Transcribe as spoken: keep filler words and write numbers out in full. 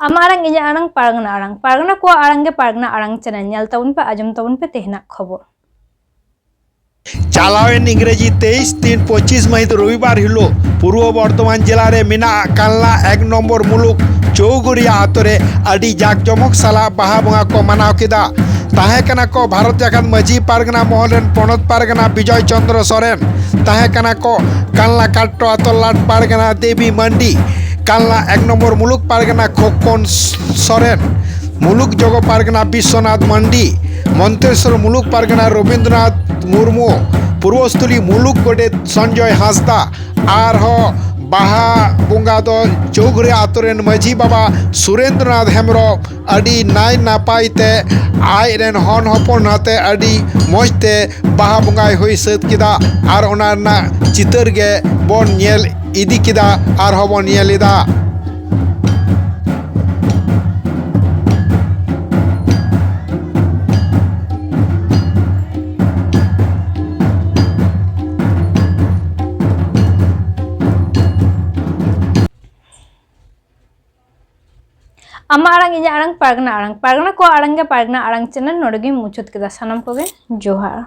ᱟᱢᱟᱜ ᱟᱲᱟᱝ, ᱤᱧᱟᱹᱜ ᱟᱲᱟᱝ, ᱯᱟᱨᱜᱟᱱᱟ ᱟᱲᱟᱝ᱾ ᱯᱟᱨᱜᱟᱱᱟ ᱠᱚᱣᱟᱜ ᱟᱲᱟᱝ ᱜᱮ ᱯᱟᱨᱜᱟᱱᱟ ᱟᱲᱟᱝ ᱪᱮᱱᱮᱞ᱾ ᱧᱮᱞ ᱛᱟᱵᱚᱱ ᱯᱮ, ᱟᱸᱡᱚᱢ ᱛᱟᱵᱚᱱ ᱯᱮ ᱛᱮᱦᱮᱧᱟᱜ ᱠᱷᱚᱵᱚᱨ᱾ ᱪᱟᱞᱟᱣᱮᱱ ᱤᱝᱨᱮᱡᱤ ᱛᱮᱭᱤᱥ ᱛᱤᱱ ᱯᱚᱸᱪᱤᱥ ᱢᱟᱹᱦᱤᱛ ᱨᱚᱵᱤᱵᱟᱨ ᱦᱤᱞᱳᱜ ᱯᱩᱨᱵᱚ ᱵᱚᱨᱫᱷᱚᱢᱟᱱ ᱡᱮᱞᱟ ᱨᱮ ᱢᱮᱱᱟᱜ ᱠᱟᱱᱞᱟ ᱮᱠ ᱱᱚᱢᱵᱚᱨ ᱢᱩᱞᱩᱠ ᱪᱳᱣᱜᱩᱨᱤᱭᱟ ᱟᱛᱳ ᱨᱮ ᱟᱹᱰᱤ ᱡᱟᱠ ᱡᱚᱢᱚᱠ ᱥᱟᱞᱟᱜ ᱵᱟᱦᱟ ᱵᱚᱸᱜᱟ ᱠᱚ ᱢᱟᱱᱟᱣ ᱠᱮᱫᱟ᱾ ᱛᱟᱦᱮᱸ ᱠᱟᱱᱟ ᱠᱚ ᱵᱷᱟᱨᱚᱛ ᱡᱟᱠᱟᱛ ᱢᱟᱹᱡᱷᱤ ᱯᱟᱨᱜᱟᱱᱟ ᱢᱚᱦᱚᱞ ᱨᱮᱱ ᱯᱚᱱᱚᱛ ᱯᱟᱨᱜᱟᱱᱟ ᱵᱤᱡᱚᱭ ᱪᱚᱸᱫᱽᱨᱚ ᱥᱚᱨᱮᱱ, ᱛᱟᱦᱮᱸ ᱠᱟᱱᱟ ᱠᱚ ᱠᱟᱱᱞᱟ ᱠᱟᱴᱴᱚ ᱟᱛᱳ ᱞᱟᱴ ᱯᱟᱨᱜᱟᱱᱟ ᱫᱮᱵᱤ ᱢᱟᱱᱰᱤ, ᱠᱟᱱᱞᱟ ᱮᱠ ᱱᱚᱢᱵᱚᱨ ᱢᱩᱞᱩᱠ ᱯᱟᱨᱜᱟᱱᱟ ᱠᱷᱚᱠᱠᱚᱱ ᱥᱚᱨᱮᱱ, ᱢᱩᱞᱩᱠ ᱡᱚᱜᱚ ᱯᱟᱨᱜᱟᱱᱟ ᱵᱤᱥᱥᱚᱱᱟᱛᱷ ᱢᱟᱱᱰᱤ, ᱢᱚᱱᱛᱮᱥᱚᱨ ᱢᱩᱞᱩᱠ ᱯᱟᱨᱜᱟᱱᱟ ᱨᱚᱵᱤᱱᱫᱨᱚᱱᱟᱛᱷ ᱢᱩᱨᱢᱩ, ᱯᱩᱨᱵᱚᱥᱛᱷᱚᱞᱤ ᱢᱩᱞᱩᱠ ᱜᱚᱰᱮᱛ ᱥᱚᱧᱡᱚᱭ ᱦᱟᱸᱥᱫᱟ, ᱟᱨᱦᱚᱸ ᱵᱟᱦᱟ ᱵᱚᱸᱜᱟ ᱫᱚ ᱪᱳᱣᱜᱷᱩᱨᱤ ᱟᱛᱳ ᱨᱮᱱ ᱢᱟᱹᱡᱷᱤ ᱵᱟᱵᱟ ᱥᱩᱨᱮᱱᱫᱨᱚᱱᱟᱛᱷ ᱦᱮᱢᱵᱨᱚᱢ ᱟᱹᱰᱤ ᱱᱟᱭ ᱱᱟᱯᱟᱭ ᱛᱮ ᱟᱡ ᱨᱮᱱ ᱦᱚᱱ ᱦᱚᱯᱚᱱ ᱟᱛᱮ ᱟᱹᱰᱤ ᱢᱚᱡᱽ ᱛᱮ ᱵᱟᱦᱟ ᱵᱚᱸᱜᱟᱭ ᱦᱩᱭ ᱥᱟᱹᱛ ᱠᱮᱫᱟ᱾ ᱟᱨ ᱚᱱᱟ ᱨᱮᱱᱟᱜ ᱪᱤᱛᱟᱹᱨ ᱜᱮ ᱵᱚᱱ ᱧᱮᱞ ᱤᱫᱤ ᱠᱮᱫᱟ, ᱟᱨᱦᱚᱸ ᱵᱚᱱ ᱧᱮᱞ ᱮᱫᱟ᱾ ᱟᱢᱟᱜ ᱟᱲᱟᱝ, ᱤᱧᱟᱹᱜ ᱟᱲᱟᱝ, ᱯᱟᱨᱜᱟᱱᱟ ᱟᱲᱟᱝ᱾ ᱯᱟᱨᱜᱟᱱᱟ ᱠᱚᱣᱟᱜ ᱟᱲᱟᱝ ᱜᱮ ᱯᱟᱨᱜᱟᱱᱟ ᱟᱲᱟᱝ ᱪᱮᱱᱮᱞ ᱱᱚᱰᱮ ᱜᱤᱧ ᱢᱩᱪᱟᱹᱫ ᱠᱮᱫᱟ᱾ ᱥᱟᱱᱟᱢ ᱠᱚᱜᱮ ᱡᱚᱦᱟᱨ᱾